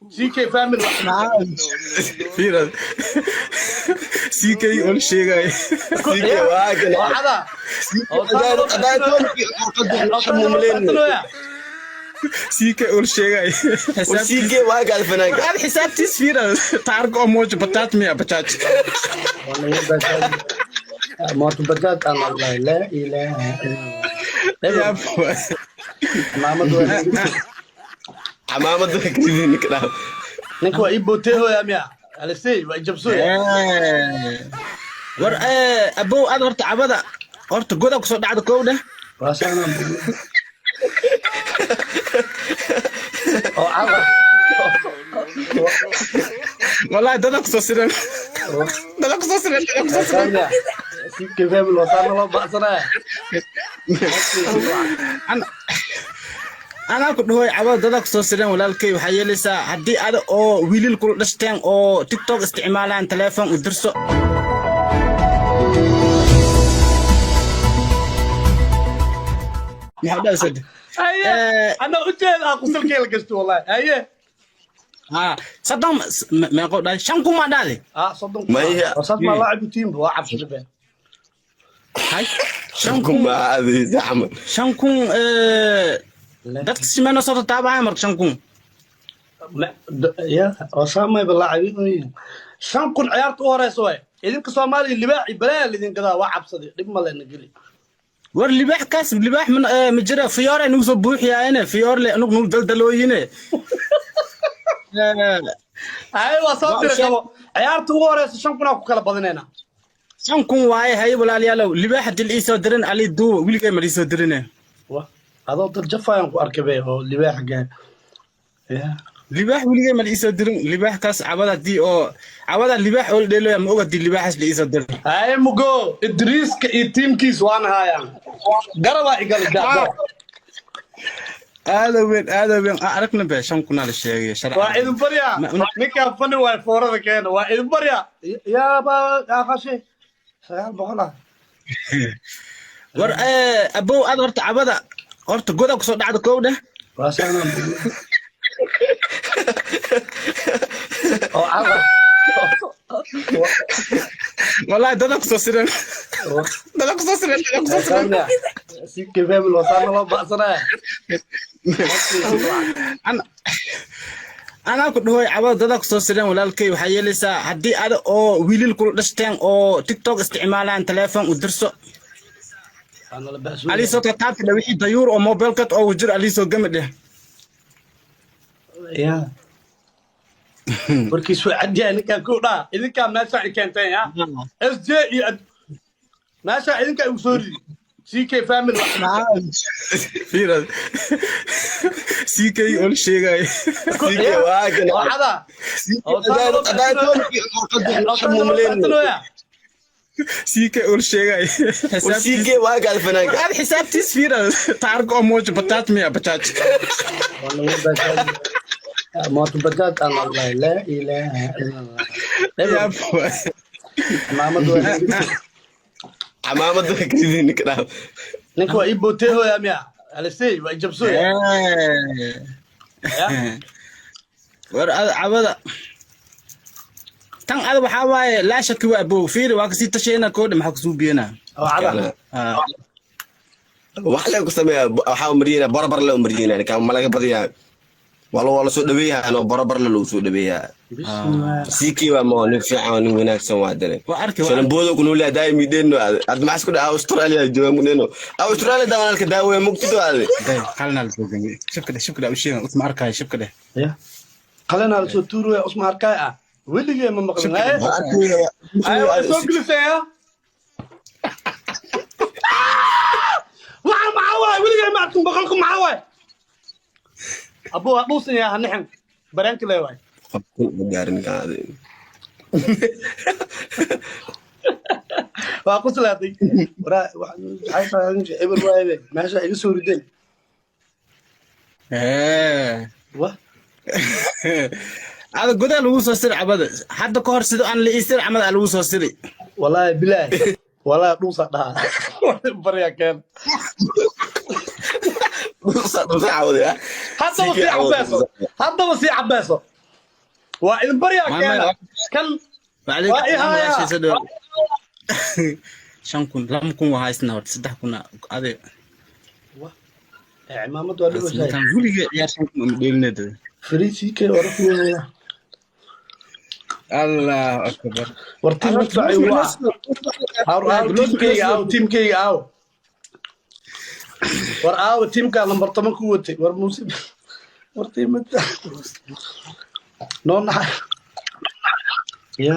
CK family. Fiirad. CK ol sheegay. CK waa gala. Waxada. CK ol sheegay. CK waa gala fanaanka. Aad xisaabtiis fiirad. Taargo oo moojo bataat miya bajaaj. Mooto bajaaj aan wallahi laa ilaaha illa Allah. Cimaamad waa Camaamada kadib ninka dhaaf. Ninka waa ii bootay hooya miya alisay waa i jabsooya. War abow aad horta cabada horta goda kusoo dhacda kow dheh. Waa saanaan oo cala. Wallahi dada kusoo siran. Dada kusoo siran, dada kusoo siran. CK family waa saana loo bacsanaya. Anaa ku dhahoy cabada dada kusoo siran walaalkay, waxaa yeelaysaa haddii ada oo wiilal kula dhashteen oo TikTok isticmaalaan telefoon u dirso. Maxaa dhahaysaa? Haye, ana ujeeda ah qusalkee la gashto wallahi. Haye. Haa, 30 meeqo dhahay? 5,000 maa dhahday? Ah, 30. Maya. Wasaas ma laacibu tiimba waa cabsada been. Hay, 5,000. Ma aadaysa camal. 5,000 dadka simeno soo tataabaya marka 5,000. Ya wasaamay balaacibiin 5,000 ciyaarta u horeysa waay. Idinka Soomaaliya libaaci balaa lidin gadaa waa cabsaday dhib ma lena geli. War libaax kaas libaax ma jira, fiyoore nagu soo buuxiyaayene, fiyoore anug nagu daldalooyine. Haye, waa soo Waa dira shan- qabo ciyaarta ugu horeysa 5,000 aa ku kala badinaynaa. 5,000 waaye. Haye walaalayaalow, libaax haddii la iisoo dirin ali duuba weligay ma liisoo dirine. Wa adoo dad jafayaan ku arkay be oo libaax gaar ya. Libaax weligay ma liisoo dirin libaax kaas cabada haddii oo cabada libaax oo la dheeloya ma og haddii libaaxaas la iisoo dirin. Haye mugo Idriiska iyo tiimkiis waana haayaan garabaa igali jaa. Aada weyn, aada weyn. Aan aragna be, 5,000 aa la sheegay sharci. Waa idin baryaa, ninkaan fani waay foorada keena waa idin baryaa yaaba aqashe 900 ah. War abow aad horta cabada horta goda kusoo dhacda kow dheh. Waa saanaan oo cala. Wallahi dada kusoo siran, dada kusoo siran, dada kusoo siran. CK family waa saana loo bacsanaya. Anaa ku dhahoy cabada dada kusoo siran walaalkay, waxaa yeelaysaa haddii ada oo wiilal kula dhashteen oo TikTok isticmaalaan telefoon u dirso. Waana la bacsuuya. Aliisoo tataabta dheh wixii dayuur oo mobilkad oo jir aliisoo gami dheh. Ya warkiis waa cadyahay ninkaan ku dhaa idinkaa meeshaa i keenteen ya SJ iyo meeshaa idinkaa igu soo ridi CK family. Fiirad. CK ol sheegay. CK waa gala. Waxada. CK ol sheegay. CK waa gala fanaanka. Aad xisaabtiis fiirad. Taargo oo moojo bataat miya bajaaj. Mooto bajaaj aan wallahi laa ilaaha illa Allah. Cimaamad waa Camaamada kadib ninka dhaaf. Ninka waa ii bootay hooya miya alisay waa i jabsooya. Ya War cabada tan ada waxaa waaye laa shaki waa abow fiiri waa kasii tasheena koodhe maxaa kusuu biyenaa. Waxada. Wax leen ku sameeyaa waxaa umariyeyna barabar le umariyeyna ninka ma laga badiyaa waa la soo dhaweeyaa no barabar le lagu soo dhaweeyaa. Bismillah. CK waa ma nin fiican waa nin wanaagsan waa dane. Waa arki, waa Shalamboodo ku nool yahay daa'im idheeno ad maxaa isku dhaca Australia jooga mudheeno Australia daawanalka daawaya mugtido ade. Day qalina la soo gangay shibka dheh, shibka dheh u sheegan usma arkaayo shibka dheh. Ya qalina la soo tuuraya usma arkay ah weligee ma maqlin. Haye haye, waa soo gelisay ya waxa maxaa waay weligee ma arkin boqolku maxaa waay abuu ha dhuusan yaa ha nixin bareenka lee waay. Waa quslaatay waraa waxay tahay eber waaye meesha iga soo rideen. Wa Ada godaa lagu soo siri cabada hadda ka hor sida aan la ii siri camada lagu soo siri. Wallaahi bilaahi wallaahi dhuusa dhaha baryaa keen. Haddaba sii cabeeso, haddaba sii cabeeso. Waa idin baryaa, keena kan. وعليك. Waa i hayaa. 5000, 2000 waa haysnaa horta, 3000 ade. Eh, cimaamad waa dhibashay. Ninkan weligay ciyaar 5000 uma dheelinay dade. Fariisiikay wara. Allahu akbar. War team madfacay waa aaw, aaw teamkayga, aaw teamkayga, aaw. War aaw teamka lambar 10 ku watay? War Muuse, war team madfac noo naxay ya.